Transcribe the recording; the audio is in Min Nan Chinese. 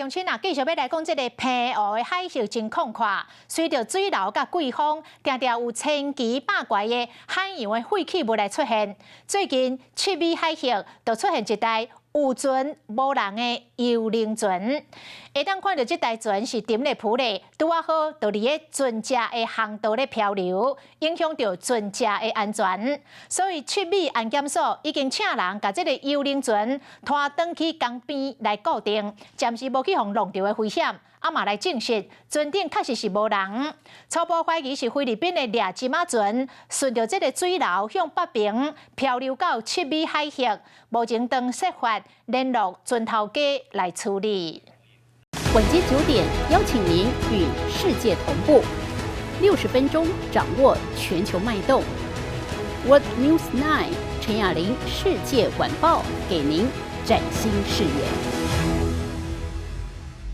鄉親啊，繼續欲來講這个澎湖的海域真曠闊，隨著水流佮季風，定定有千奇百怪的海洋的廢棄物來出現。最近七尾海域就出現一台有船無人的幽靈船，會當看著這台船是沉咧浮咧，拄仔好就佇咧船隻的航道咧漂流，影響著船隻的安全。所以七尾安檢所已經請人共這个幽靈船拖轉去江邊來固定，暫時無去予弄著的危險。啊嘛來證實船頂確實是無人，初步懷疑是菲律賓的掠針仔船，順著這个水流向北邊漂流到七尾海域，目前正設法聯絡船頭家來處理。晚間9點，邀請您與世界同步，60分鐘掌握全球脈動。World News 9 陳雅玲世界晚報，給您嶄新視野。